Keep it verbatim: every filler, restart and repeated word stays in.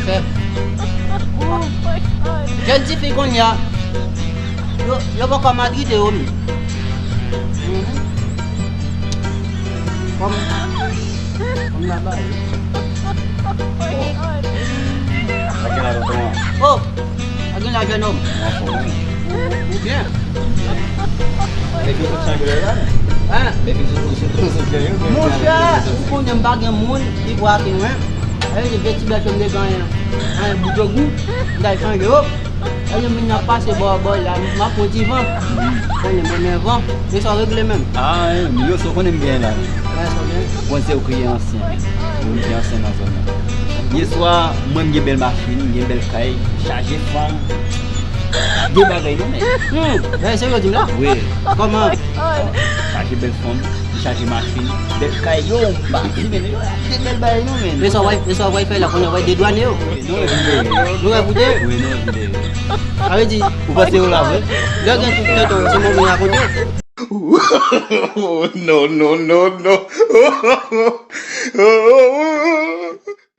Fè. Jèn tifi kounye a, yo, yo poko maltrete yo menm. Mhm. Kòm, kòm la ba yo. Sa gen la, tonton an? Oh, sa gen la, jèn òm? Mwen anfòm, wi. Ou byen? Nèg yo sot chanje lè la, non? Hein? Nèg yo sot, sot, sot, sot, sot, sot, Monchè, ou konnen m pa gen moun ki pral ke mwen. Sa vle di, de ti bèf yo m te gen, anyen bout yo gou, m t al chanje yo. Sa vle di, moun nan pase bò, bò la, m ap pran ti van. Konnen m renmen van. Men sa w regle menm? Ah, men yo, sa w konnen m gen la. Wè, sa w gen. Bon, se ou ki ansyen. Ou ki ansyen nan zòn nan. Yè swa, mwen m gen bèl machin, m gen bèl kay, chaje fanm. De bagay non, men. Hmm, men se yo di m la. Wi. Kòman? Chaje bèl fanm, chaje machin, bèl kay, yo, m pa di, men yo, de bèl bagay non, men. Men sa w pral, men sa w pral fè la, kounye a w pral dedwane yo. Non, vin de. Nou pral koute? Wi, non, vin de. Sa vle di, ou panse yo la vre? Lè w gen tout tèt ou, se mwen pou rakonte. Oh, no, no, no, no.